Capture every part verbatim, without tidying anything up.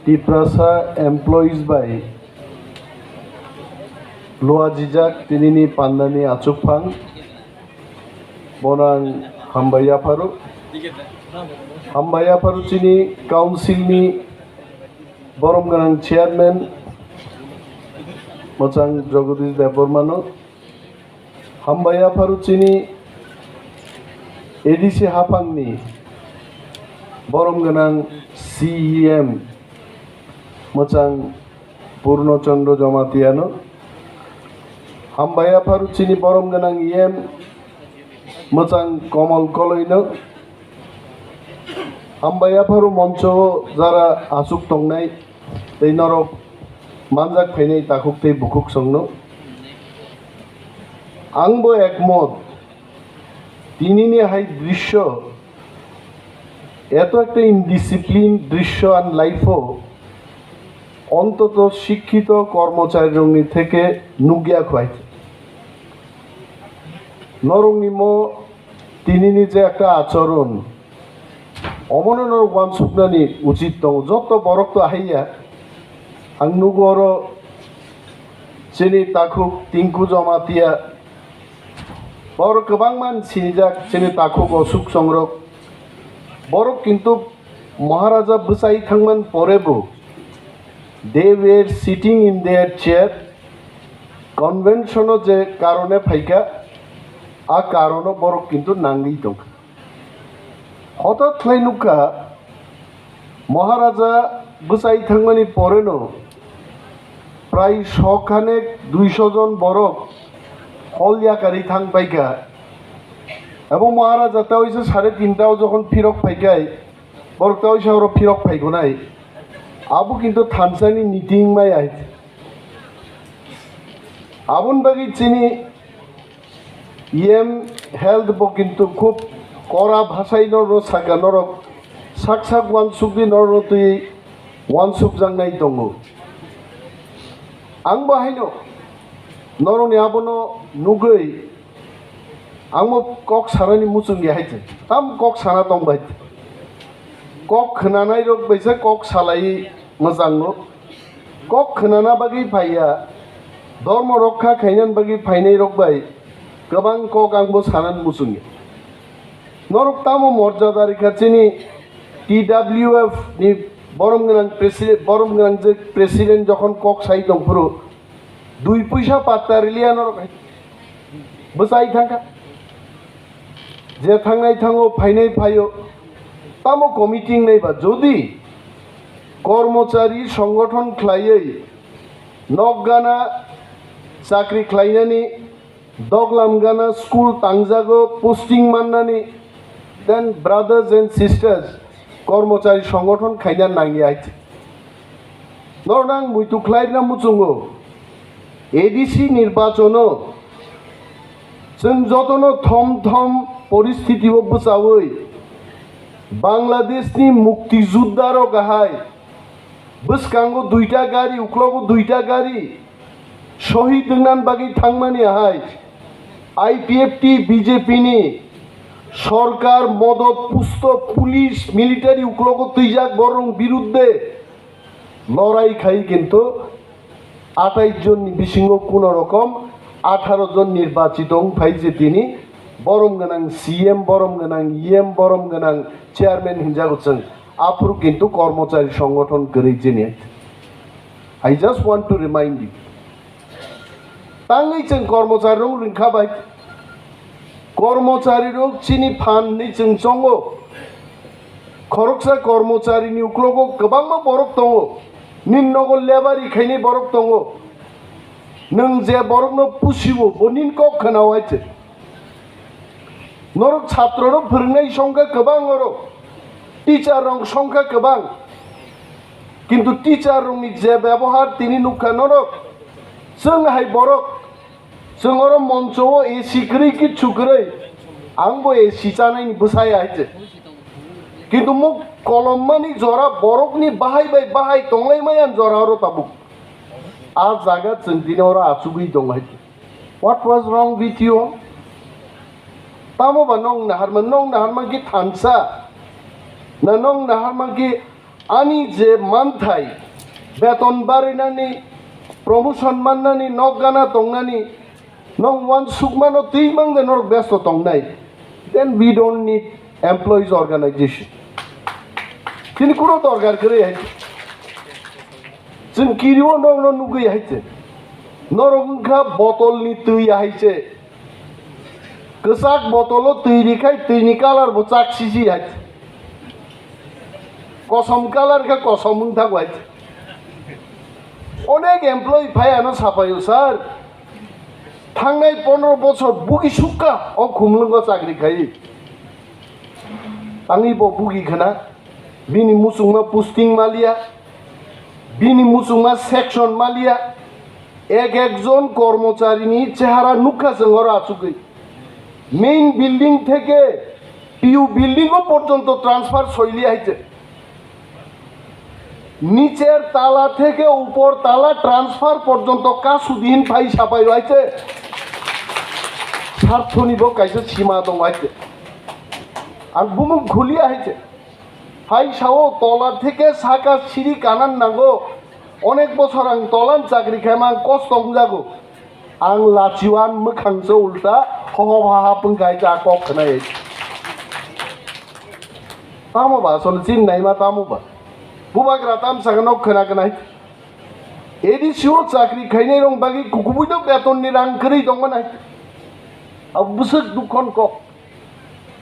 Tiprasa employees bai luajijak tinini pandani achukphang, bono ang hambai yapharo. Hambai yapharo chini council ni borom gwnang chairman mwchang Jagadish Debbarmano. Hambai yapharo chini A D C haphangni borom gwnang C E M mwchang Purno Chandra Jamatiano. Hambai yapharo chini borom gwnang E M mwchang Komal Koloino. Hambai yapharo moncho jara achuk tongnai tei norok manjak phainai takhuk tei bukhuk songno. Ang bo ekmot, tinini hai drisyo, eto ekta indiscipline drisyo ang life o ontoto shikkito kormocharirokni theke nukya khwai. Norokni mo tinini je ekta achoron, omono norok uansuknani uchit tongo. Joto borok to haiya, ang nugo oro chini takhuk Tinku Jamatia, borok kwbangma sinijak chini takhuk Asuk Songrok. Borok kintu Maharaja bwchai thangman porebo, they were sitting in their chair, convention o je karone phaikha, a karono borok kintu nangwi tongkha. Hothat khlai nukha, Maharaja bwchai thangmani poreno prai sokhanek duisho jon borok hol yakarwi thang paikha. Abo Maharaja ta oisa sare tinta o jokhon phirok phaikhai, borok ta oisa oro phirok phaigonai. Abo kintu thansani niti wngmaya. Aboni bagwi chini E M health bo kintu khub kora bhasai norok saka, norok sak sak uansukdi norok twi uansukjaknai tongo. Ang bo haino norokni abono nugwi ang bo kok sanani muchung ya hai se. Tam kok sana tong bai. Kok khwnanai rok bai se kok salai mwchango. Kok khwnana bagwi phaiya, dormo rokha khainani bagwi phainai rok bai kwbang kok ang bo sanan muchungya. Norok tamo morjada rikha chini T W F ni borom gwnang president, borom gwnang je president jokhon kok sai tongphuru, dui puisa patta riliya norok hai bwchai thangkha. Je thangnai thango, phainai phaio, tamo committee wngnai ba, jodi kormochari songgothon khlaiwi nok gana chakri khlainani, doglam gana school tangjago posting mannani, then brothers and sisters, kormochari songgothon khaina nangya. Norok ang muitu khlaina muchungo, A D C nirbachono chwng jotono thom thom poristiti o bwchawi Bangladeshni mukti juddharok ahai bwskango duita gari, uklogo duita gari, shohid wngna bagwi thangmani ahai I P F T B J P ni sorkar modot pusto police military uklogo twijak borok birudde lorai khai kintu atais jonni bisingo kuno rokom atharo jon nirbachito wng phai je tini borom gwnang C M, borom gwnang E M, borom gwnang chairman hinjago chwng. Aphuru kintu kormochari songgothon kwrwi chini. I just want to remind you. Tangwi chwng kormochari rok ringkha bai. Kormochari rok chini phan ni chwng chongo. Khoroksa kormochari ni uklogo kwbangma borok tongo. Nini nogo lebari khainai borok tongo. Nwng je borokno pusibo, bo nini kok khwnao hai se. Norok chhatro no phwrwngnai songkha kwbang oro, teacher rok songkha kwbang, kintu teacher rok ni je bebohar tini nukha norok, chwng hai borok, chwng oro moncho o A C kwrwi kichu kwrwi, ang bo A C chanai ni bwsai hai se, kintu muk kolom mani jora borok ni bahai bai bahai tonglai maya jora oro tabuk, a jaga chwng tini oro achugwi tong hai se. What was wrong with you? Tamo ba nong naharma, nong naharma ki thansa? Na nong naharma ki Ani je manthai, beton barinani, promotion mannani, nok gana tongnani, nong wansukmano twi mangde norok besto tongnai, then we don't need employees organization. Chini kuno dorkar kwrwi hai. Chwng kirio nokno nugwi hai se. Norok wngkha botolni twi hai se. Kwchak botolo twi rikhai twini colour bo chak sisi hai se. Kosom colour khe kosom wngthak hai se. Onek employee phai ano sapaio, sir. Thangnai pondro bochor bugi sukha o Khumlwngo chakri khai. Tangwi bo bugi khna. Bini muchungma posting maliya, bini muchungma section maliya, ek ekjon kormocharini chehara nukha chwng oro achugwi. Main building theke P U building o porjonto transfer soiliya hai se. Nicher tala theke upor tala transfer porjonto kasudi hin phai sapai hai se. Sarthoni bo kaisa sima tong hai se. Ang bumung khuliya hai se. Hai sao tola theke saka siri kanan nango. Onek bochor ang tolan chakri khaima ang kosto wngjago. Ang lachiwan mwkhang se ulta hoho haha pwngkhai cha kok khnai. Tamo ba asole chini naima tamo ba? Bubagra tam saka nok khna khnai. A D C o chakri khainai rong bagwi kukubui no beton ni rang kwrwi tong manai. Abo bwswk dukhon kok.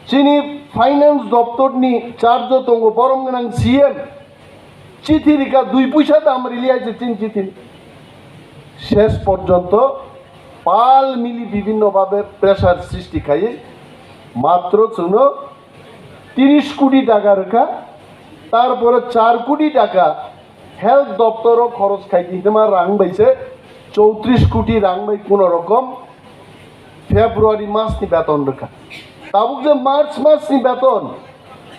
Chini finance doptor ni charge o tongo borom gwnang C M. Chithi rikha dui puisa dam rili hai se chini chithi. Ses porjonto pal mili bibhinno bhabe pressure srishti khai matro chwngno tiris koti taka rwkha, tarpore char koti taka health doptor o khoros khai di hwnma rang bai se chowtris koti rang bai kuno rokom February mas ni beton rwkha. Tabuk je March mas ni beton,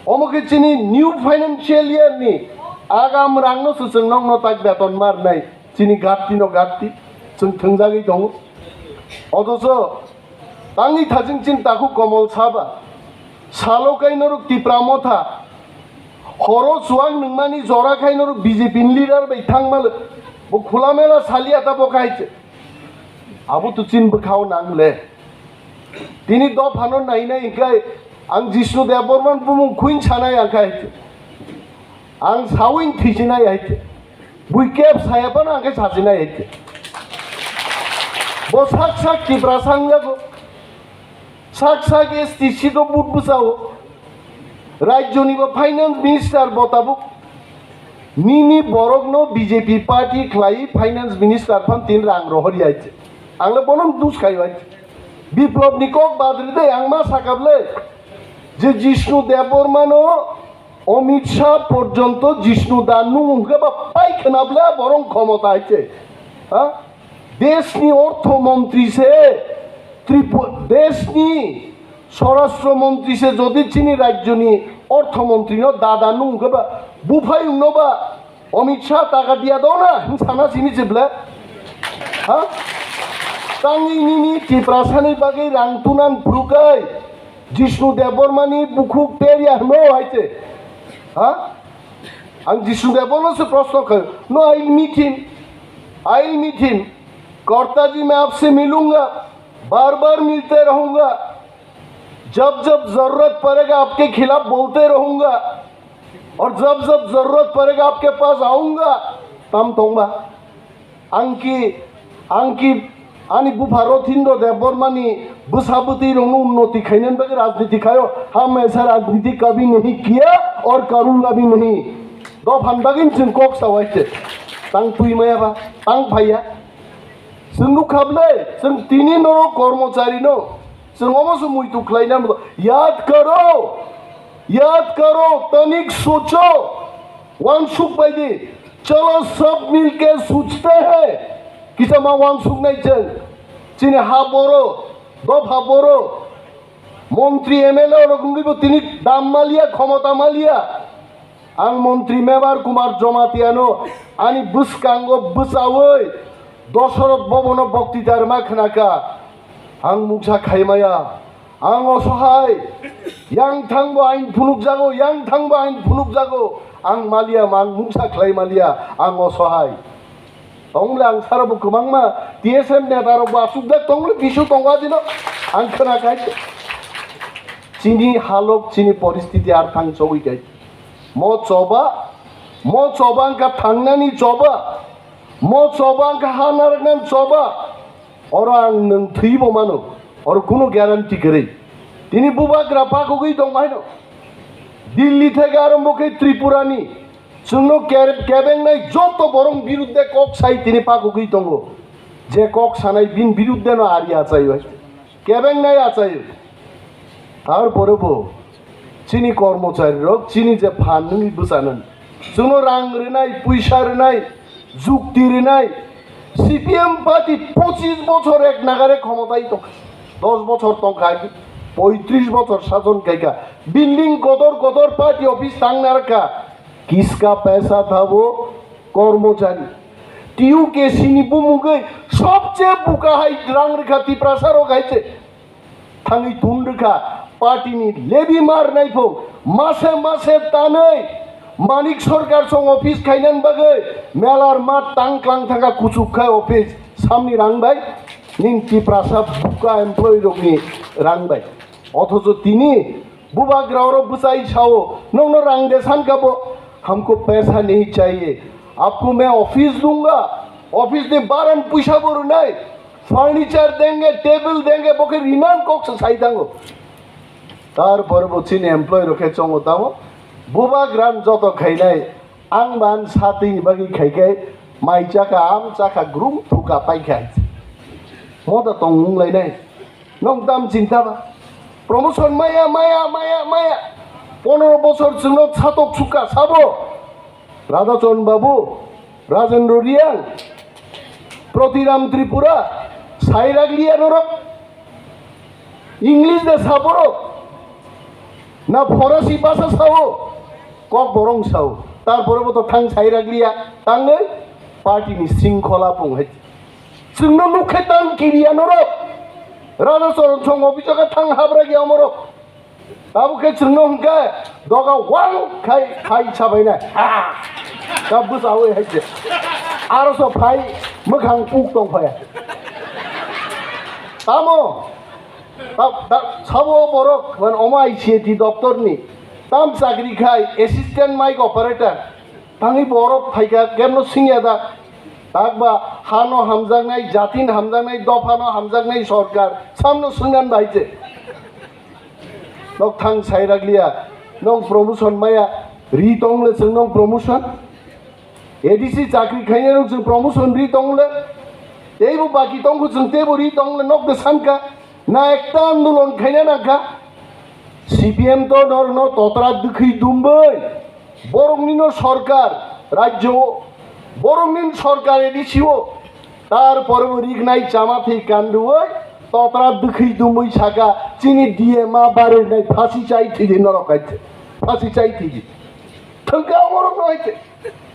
omo khe chini new financial year ni agam rang no se chwng nokno tak beton marnai, chini gatti no gatti, chwng thwngjagwi tongo. Othocho tangwi thajing chin takhuk Komol Saba, salo kai norok Tipra Motha, horo chuwak nungmani jora khai norok B J P ni leader bai thangmalo, bo khula mela saliya ta bo khai se. Abo to chin bwkhao nang le. Tini dophano nainai hwnkhe ang Jishnu Debbarman bumung khuin sanai ang khai. Ang sawin thisinai hai. Bui kep saya phano ang khe sasinai hai. Bo sak sak Tiprasa wngjago. Sak sak S T C to but bwsao. Rajyoni bo finance minister bo tabuk. Nini borokno B J P party khlai finance minister phan tin rang rohor yai. Ang le bono dus khai wai. Biplop ni kok badri de ang ma sakap le. Je Jishnu Debbarma no Amit Shah porjonto Jishnu da nung hwnkhe ba pai khna ble borong khomota hai se. Ha? Deshni orthomontri se, Tripu-, deshni swarashtra montri se jodi chini rajyoni orthomontri no dada nung hwnkhe ba buphai wngno ba Amit Shah taka diya do na hin sana sini se ble? Ha? Tangwi nini Tiprasani bagwi rang tunan phrukai Jishnu Debbarmani bukhuk teriya hwno hai se. Ha? Ang Jishnu Debbarma se proshno khai. No, I will meet him. I will meet him. कर्ता जी, मैं आपसे मिलूंगा, बार बार मिलते रहूंगा, जब जब जरूरत पड़ेगा आपके खिलाफ बोलते रहूंगा, और जब जब जरूरत पड़ेगा आपके पास आऊंगा. Tam tongba. Ang ki, ang ki, ani bupha Rothindro Debbarmani bwsa bwtwi rokno unnoti khainani bagwi rajniti khaio, hamesha rajniti kabhi nahi kiya aur karunga bhi nahi. Dophani bagwi chwng kok sawai se. Tang twi maya ba, tang phaiya. Chwng nuk kha ble, chwng tini norok kormochari no. Chwng omo se muitu khlaina mudo. याद करो, याद करो, तनिक सोचो. Wansuk bai di. चलो सब मिलके सोचते हैं. Kisa ma wansuk nai chwng. Chini ha boro, dopha boro. Montri M L A rok wngwi bo tini dam maliya, khomota maliya. Ang montri Mebar Kumar Jomatiano ani bwskango bwchawi Dosoroth Bhabono boktita rwma khnakha. Ang mungsa khaimaya. Ang osohai. Yang thangbo ain phunukjago, yang thangbo ain phunukjago. Ang maliya, ang mungsa khlai maliya, ang osohai. Tongle ang sara bo kwbangma T S F neta rok bo asukjak tongle bisu tongo adino. Ang khwnakhai. Chini halok, chini poristiti ar thang chogwi kai. Mo choba, mo choba wngkha thangnani choba. Mo choba wngkha ha narwknani choba. Oro ang nwng thwibo mano, oro kunu guarantee kwrwi. Tini bubagra pakugwi tong haino. Delhi theke arombo khe Tripurani chwngno ke-, kebengnai joto borok birudde kok sai tini pakugwi tongo. Je kok sanai bini birudde no ari achaio, kebengnai achaio. Tarpore bo chini kormochari rok chini je phan nungni bwchanani chwngno rang rwnai, puisa rwnai, jukti rwnai. C P M party pochis bochor ek nagare khomotai tong, dos bochor tong kha, poitris bochor sason khai kha. Building kotor kotor party office tang narwk kha. Kiska paisa thabo kormochari. T U K C ni bumungwi sobche buka hai rang rwkha Tiprasa rok hai se. Thangwi tun rwkha, party ni levy mar naiphung, mase mase tanwi Manik Sarkar song office khainani bagwi melar mat tang klang thangkha kuchuk khai office samni rang bai, ning Tiprasa buka employee rokni rang bai. Othocho tini bubagra oro bwchai sao, nokno rang de sankha bo, "Hamko paisa nahi chahiye, apko main office dunga, office ni baran puisa bo rwnai." Furniture denge, table denge, bo khe rinan kok se sai thango. Tarpore bo chini employee rok khe chongo tamo. Bubagra joto khainai, ang ban satwi ni bagwi khai khe mai chakha, am chakha, grum thuka pai kha. Mo da tong nung lainai. Nong tam chinta ba. Promotion maya, maya, maya, maya. Pondro bochor chwngno satok sukha sabo. Radhachan Babu, Rajendra Reang, Pratiram Tripura, sairak liya norok. English de sa borok. Na Forasi basa sao, kok borong sao. Tarpore bo to thang sairak liya, tangwi party ni singkhola pung hai. Chwngno nukhe tang kiriya norok. Radhachan song office o khe thang habra giya omorok. Abo khe chwngno hwnkhe doga wang khai phai sabainai. Ha! Ta bwchaui hai se. Aro so phai mwkhang puk tong phaya. Tamo? Ta, ta, sabo borok, man, omo I C A T doptor ni. Tam chakri khai assistant mic operator. Tangwi borok phaikha, kemno singya da. Takba hano hamjaknai, jatin hamjaknai, dophano hamjaknai sorkar, samno swngnan bai je. Nok thang sairak liya, nok promotion maya, ri tong le chwng nok promotion. A D C chakri khainai rok chwng promotion ri tong le. Teibo baki tongkhu chwng teibo ri tong le, nok de sanka. Na ekta andolon khaina nangkha. C P M to norno totra dwkhwi dumbai. Boroknino sorkar rajyo o, boroknino sorkar A D C o, tar pore bo rignai chama thwi kanduoi, totra dwkhwi dumwi saka, chini D M a barwi nai phasi chai thidi norok hai, phasi chai thidi. Thwngkha omorok no hai.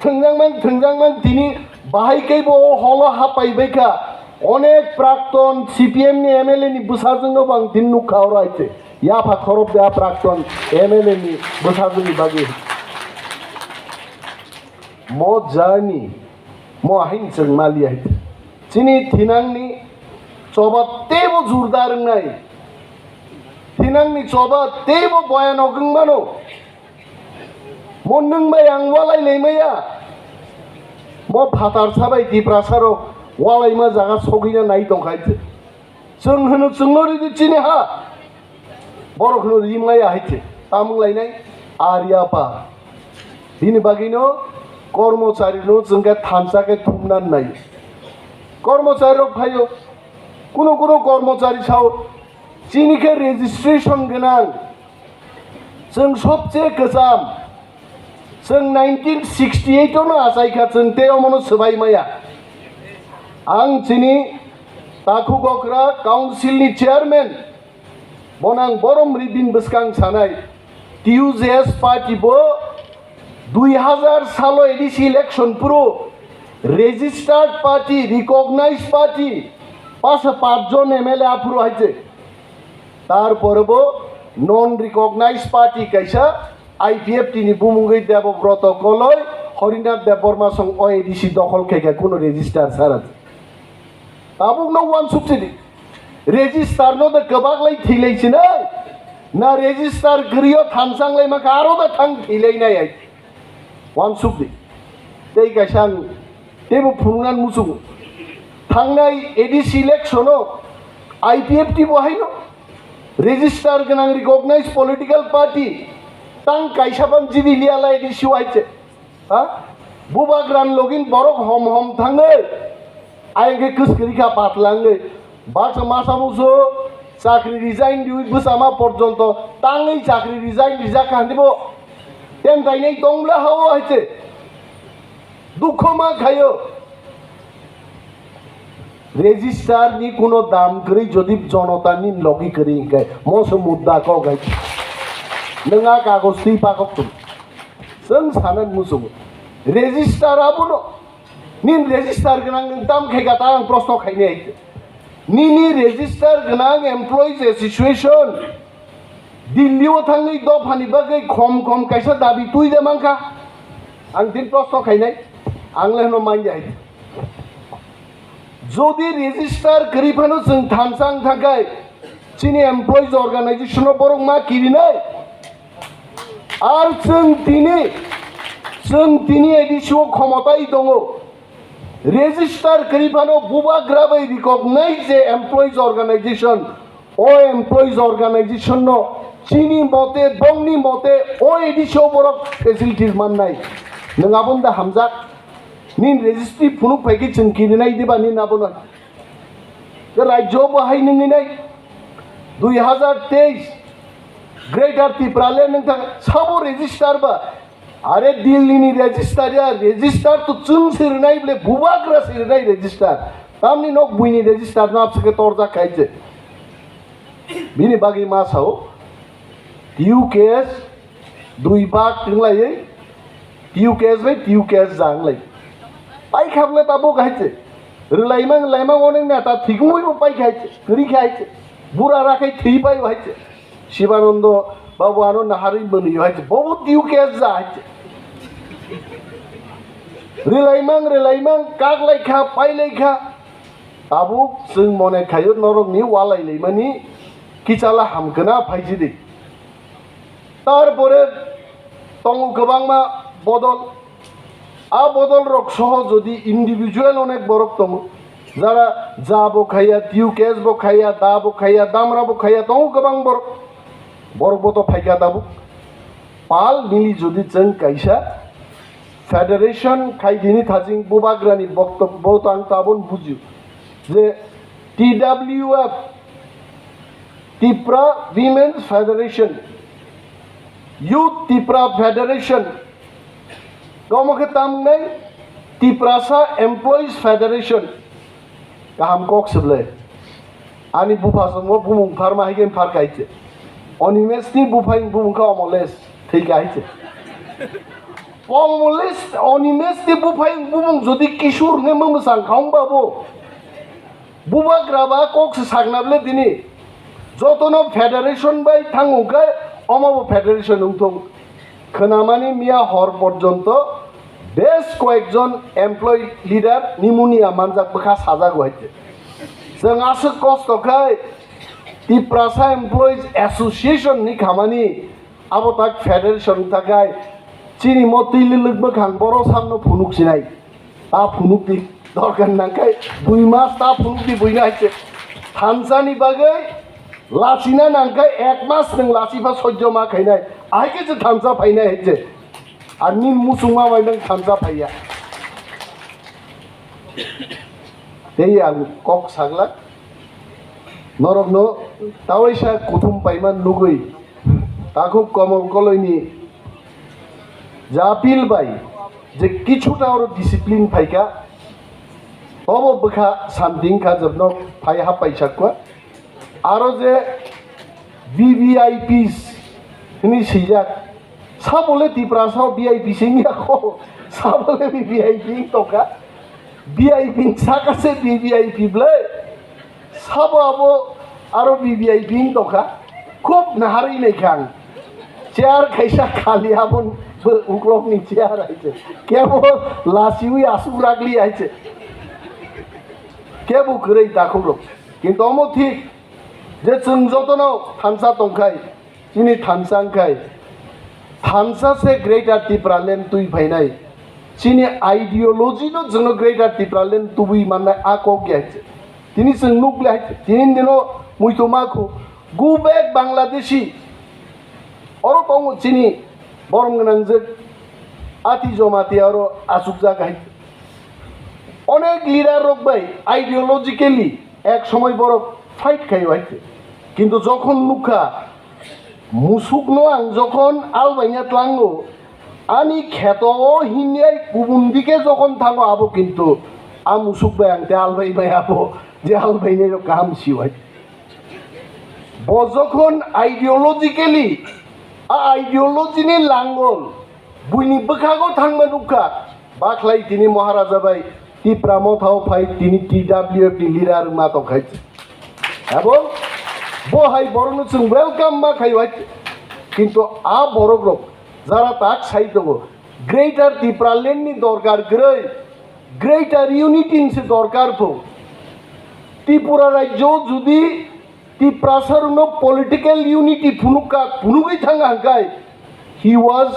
Thwngjak mang, thwngjak mang, tini bahai khe bo o holo hapai bai kha. Onek prakton C P M ni M L A ni bwsajwk no bo ang tini nuk kha oro hai se. Yapha khorop de a prakton M L A ni bwsajwk ni bagwi. Mo journey, mo ahing chwng mali hai se. Chini thinang ni choba teibo jurdar wngnai. Thinang ni choba teibo boyanok wng mano. Mo nwng bai ang walai lai maya. Mo phatar sabai Tiprasa rok walaima jaga sogwina nai tong khai se. Chwng hwno chwngno ridi chini ha. Borok hwno ri maya hai se. Tamung lainai. Arya pa. Bini bagwino kormochari no chwng khe thansa khe thumnan nai. Kormochari rok phaio. Kuno kuno kormochari sao. Chini khe registration gwnang. Chwng sobse kwcham. Chwng nineteen sixty eight ono achai kha, chwng tei omono swbai maya. Ang chini Takhuk Okra Council ni chairman, bono ang borom ri bini bwskang sanai. T U J S party bo dui hazar salo A D C election phuru registered party, recognized party, paso pach jon M L A aphuru hai se. Tar pore bo Non recognized party kaisa I P F T ni bumungwi Debobroto Koloi, Horinath Debbarma song O A D C dokhol khaikha kuno register sara. Tabuk no wansuk sidi. Register no da kwbak lai thilai sinai. Na register grio thansang lai maka aro da thang thilai nai ai. Wansuk di. Tei kaisa ang teibo phunuknani muchungo. Thangnai A D C election o I P F T bo haino register gwnang recognized political party tang kaisa ban jidi liya lai A D C o hai se. Ha? Bubagra ni login borok hom hom thangwi ayang khe kwskwrwi kha patla wngwi. Baksa masa musu chakri resign riwi bwsama porjonto tangwi chakri resign rijak kha hinwi bo. Ten tainai tong bwla ha o hai se. Dukho ma khayo. Register ni kuno dam kwrwi jodi jonota ni logi kwrwi hinkhe moso mudda kok hai. Nwng a kagoj twi pakok tong. Chwng sanani muchungo. Register abono. Nini register gwnang nwng tam khaikha ta ang proshno khainai hai. Nini register gwnang employees association Delhi o thangwi dophani bagwi khom khom kaisa dabi twi de mankha. Ang tin proshno khainai. Ang le hwno manya hai. Jodi register kwrwi phano chwng thansa wng thangkhai chini employees organization o borok ma kirinai. Ar chwng tini, chwng tini A D C o khomotai tongo. Register kwrwi phano bubagra bai recognized je employees organization, o employees organization no chini mote, bongni mote, o A D C o borok facilities mannai. Nwng abono da hamjak? Nini registry phunuk phaikhe chwng kirinai diba nini abono? Rajyo bo hai nini nai. Dui hazar teis Greater Tipraland nwng thang sabo register ba. Are Delhi ni register ya, register to chwng sirnai ble bubagra sirnai register. Tamni nok buini register no apsake torjak khai je. Bini bagwi ma sao. T U K S dui bak wnglaiwi T U K S bai T U K S ja wnglai. Pai kha bwle tabuk hai se. Rwlaimang, laimang onek neta thik wngwi bo pai kha hai se. Kwrwi kha hai se. Bura ra khai thwi pai bo hai se. Shibanando babu ano naharwi mwnwi hai se. Bobo T U K S ja hai se. Rwlaimang, rwlaimang, kak lai kha, pai lai kha. Tabuk chwng mone khaio norokni walai laimani kichala hamkona phaijidi. Tarpore tongo kwbangma bodol. A bodol rok soho jodi individual onek borok tongo, jara ja bo khaiya, T U K S bo khaiya, da bo khaiya, damra bo khaiya, tongo kwbang borok. Borok bo to phaikha tabuk. Pal mili jodi chwng kaisa federation khai dini thajing bubagrani boktobbo to ang tabon bujio je T W F, Tipra Women's Federation, Youth Tipra Federation, komo khe tamnai Tiprasa Employees Federation. Kaham kok se bwle. Ani bupha songbo bumung pharma hai khe phar khai se. Onimesni buphai bumung kha Omoles thwi khai se. Omoles, Onimesni buphai bumung jodi Kishore hwnwi mwsang kha wng ba bo. Bubagra ba kok se sakna bwle tini. Jotono federation bai thangwng khe omo bo federation wng thung. Khwnamani miya hor porjonto bes koyekjon employee leader pneumonia manjak bwkha sajak hai se. Chwng aswk kosto khai Tiprasa Employees Association ni khamani abo tak federation takai chini mo twi lwlwk bwkhang boro samno phunuk sinai. Ta phunuk di, dorkar nangkhai dui mas ta phunuk di buino hai se. Thansani bagwi lachina nangkhai ek mas nwng lachi pha sojjo ma khainai. Ahai khe se thansa phainai hai se. Ar nini muchungma bai nwng thansa phaiya. Tei ang kok saglak norokno tawaisa kuthum paima nugwi takhuk Komol Koloini je appeal bai je kichuta oro discipline phaikha, obo bwkha santi wngkha, jebno phai ha paisakha. Aro je V V I Ps hwnwi swijak, sabo le Tiprasa V I P se wngya kho, sabo le V V I P wng tongkha, V I P saka se V V I P bwle, sabo abo aro V V I P wng tongkha. Khub naharwi naikha ang. Chair kaisa khali, abon bo uklokni chair hai se. Kebo lasiwi asuk ragli hai se. Kebo kwrwi takhukrok. Kintu omo thik je chwng jotono thansa tongkhai, chini thansa wngkhai, thansa se Greater Tipraland twi phainai. Chini ideology no chwngno Greater Tipraland tubui mannai a kok ya hai se. Tini chwng nukle hai se. Tini dino muitu makhu. Go back Bangladeshi. Oro tongo chini borom gwnangjak Ati Jamatia oro achukjak hai. Onek leader rok bai ideologically ek somoi borok fight khaio hai. Kintu jokhon nukha musukno ang jokhon albaina tlango, ani kheto o hinyai kubun dike jokhon thango abo kintu a musuk bai ang te albai bai abo je albainai rok kaham sio hai. Bo jokhon ideologically, a ideology ni langol, buini bwkhago thangma nukha, bakhlai tini Maharaja bai Tipra Motha o phai tini T W F ni leader wngma tongkhai. Abo bo hai borokno chwng welcome ma khaio hai. Kintu a borok rok jara tak sai tongo, Greater Tipraland ni dorkar kwrwi, Greater Unity ni se dorkar pho. Tripura rajyo judi Tiprasa rokno political unity phunukha, phunugwi thanga hwnkhe, he was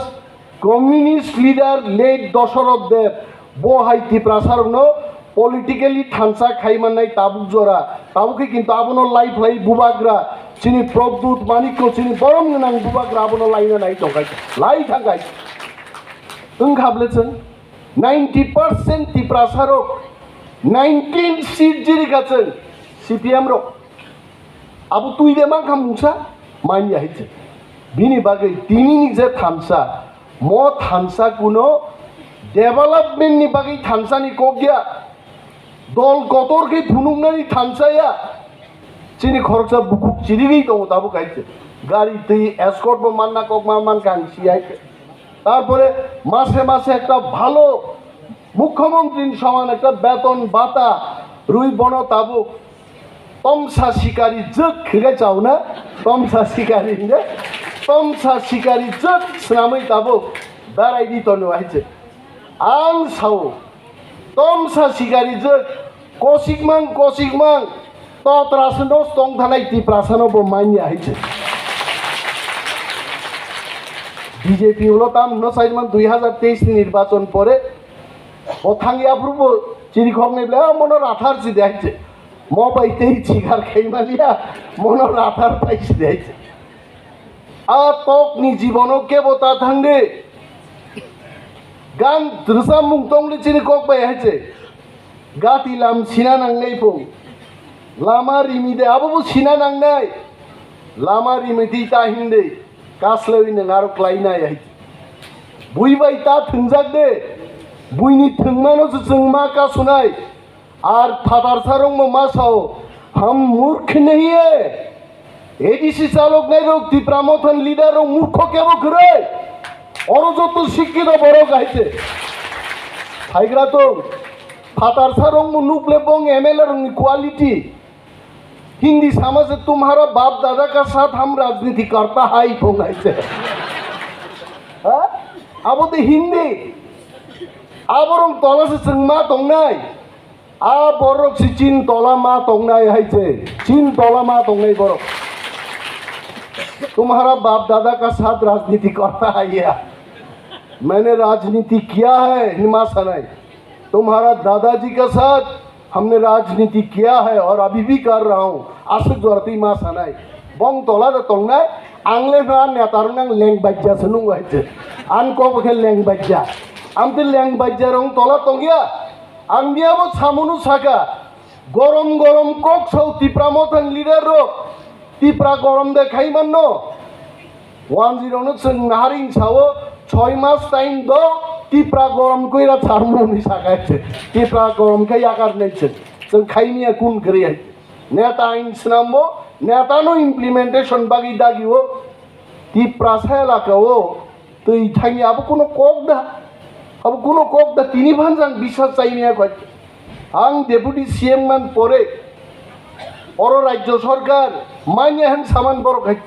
communist leader late Dasarath Deb, bo hai Tiprasa rokno politically thansa khai mannai tabuk jora, tabuk khe kintu abono lai phlai bubagra, chini Pradyut Manikya, chini borom gwnang bubagra abono laina nai tongkhai, lai thangkhai. Wngkha bwle chwng ninety percent Tiprasa rok, nineteen seat jirikha chwng C P M rok. Abo twi de mankha mungsa manya hai se. Bini bagwi tini ni je thansa, mo thansa kuno development ni bagwi thansa ni kok ya. Dol kotor khe phunuknani thansa ya. Chini khoroksa bukhuk chirigwi tongo tabuk hai se. Gari twi escort bo manna kok ma mankha ang si hai se. Tarpore mase mase ekta bhalo mukhyamantri ni soman ekta beton bata rwi bono tabuk tomsa sikari jwk khe chao na, tomsa sikari hinde, tomsa sikari jwk swnamwi tabuk berai di tono hai se. Ang sao, tomsa sikari jwk kosikmang kosikmang totrasno tong thanai Tiprasano bo manya hai se. B J P ulo tam hwno saimang dui hazar teis ni nirbachon pore o thangya phuru bo chiri khoknai bla mono rathar si de hai se. Mo bai tei chigar khai maliya, mono rathar pai si de. A tok ni jibono kebo ta thang de. Gan rwchapmung tong de chini kok bai hai se. Gati lam sina nangnai pho. Lama rimi de abo bo sina nangnai. Lama rimi tei ta him de. Kaslawi nang aro klai nai hai. Bui bai ta thwngjak de. Buini thwngmano se chwng ma kasunai. Ar phatar sarong mo ma sao, "Hum murkh nahi hai." A D C chalok nai rok, Tipra Mothan leader rok murkho kebo kwrwi. Oro joto sikkito borok hai se. Phaigra tong. Phatar sarong mo nukle bong M L A rok ni quality. Hindi sama se tumhara bap dada ka sath hum rajniti karta hai bong hai se. Ha? Abo de Hindi. Aborong tola se chwng ma tongnai. A borok si chin tola ma tongnai hai se, chin tola ma tongnai borok. तुम्हारा बाप दादा का साथ राजनीति करता है या? मैंने राजनीति किया है, hini ma sanai. तुम्हारा दादाजी का साथ हमने राजनीति किया है और अभी भी कर रहा हूँ. Aswk jora twi ma sanai. Bong tola da tongnai, ang le na neta rok nang leng bajja se nung hai se. Ang kok khe leng bajja. Ang te leng bajja rong tola tongya. Ang niya bo samunu saka. Gorom gorom kok sao Tipra Mothan leader rok. Tipra gorom de khai manno. One zero no chwng naharing sao, choi mas time do, Tipra gorom koira charmung ni sakai se. Tipra gorom khe yakar nei se. Chwng khai miya kun kwrwi hai. Neta ain swnambo, neta no implementation bagwi dagi o. Tipra sa elaka o. Twi thangya abo kuno kok da. Abo kuno kok da tini phan jang biswas chai miya koi. Ang deputy C M man pore. Oro rajyo sarkar manya han saman borok hai.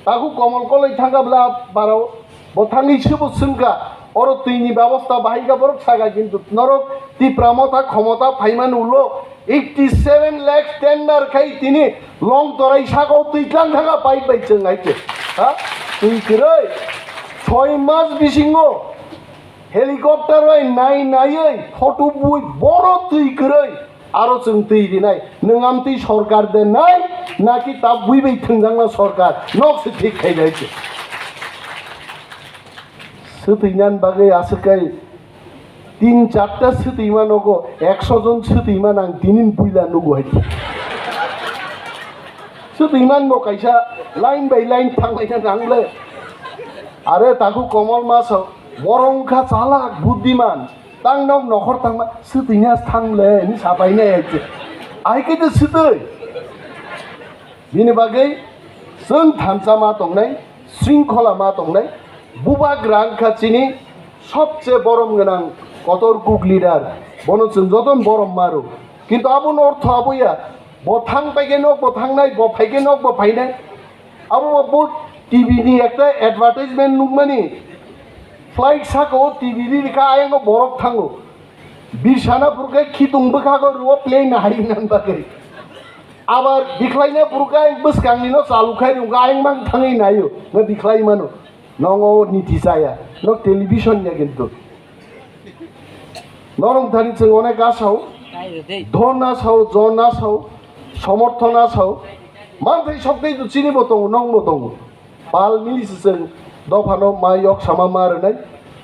Takhuk Komol koloi thangkha bla barao, bo thangwi sebo swngkha, oro twini babosta bahai kha borok saka, kintu norok Tipra Motha khomota phaimani ulo eighty seven lakhs tender khai tini Longtorai saka o twi tlang thangkha pipe bai chwng hai khe. Ha? Twi kwrwi. Soi mas bisingo helicopter bai nai naiwi photo bui boro twi kwrwi. Aro chwng twi rinai, nwng amtwi sorkar de nai, naki ta bui bai thwngjakna sorkar, nok se thik khai bai se. Swtwinani bagwi aswk kai tin charta swtwima nogo, ekso jon swtwima nang tinin buila nugo hai. Swtwimani bo kaisa line by line thanglaina nangle. Are takhuk Komol ma sao, borok wngkha chalak, buddiman. Tang nok nokhor tangma, swtwina thangle, ni sapainai hai khe. Ai khe de swtwi. Bini bagwi chwng thansa ma tongnai, sringkhola ma tongnai, bubagra wngkha chini sobse borom gwnang kotor kuk leader. Bono chwng jotono borom maro. Kintu aboni ortho abo ya, bo thang paikhe nok bo thangnai, bo phaikhe nok bo phainai. Abo bo T V ni ekta advertisement nukmani, flight saka o T V ri rikha, ayang o borok thango. Birsana phurkhe khitung bwkhago rwo plane nahai nan bagwi. Abar bikhlaina phurkhe ayang bwskangni no chalu khai rwkha, ayang mang thangwi naio, no bikhlai mano. Nongo niti chaya, no television ya kintu. Norong thani chwng onek asao, dhon asao, jon asao, somorthon asao, manthai soktei tu chini bo tongo, nong bo tongo. Pal mili se chwng dophano ma yok sama ma rwnai,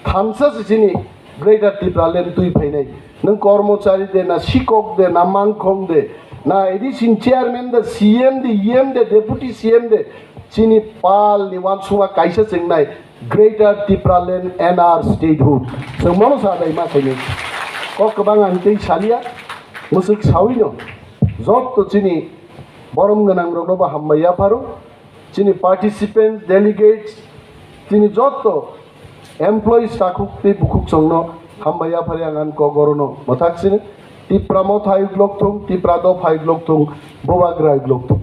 thansa se chini Greater Tipraland twi phainai. Nwng kormochari de, na sikok de, na mangkhong de, na A D C chairman de, C M de, E M de, deputy C M de, chini pal ni wansukma kaisa chwngnai. Greater Tipraland N R statehood. Chwng mono sa dai ma khainai. Kok kwbang ang tei salia, mwswk sawi no. Jotto chini borom gwnang rokno bo hambai yapharo. Chini participants, delegates, chini jotto employees takhuk tei bukhuk chwngno hambai yaphari ang ani kok orono mwthak sini. Tipra Motha ayuk lok thung, Tipra Dopha ayuk lok thung, Bubagra ayuk lok thung.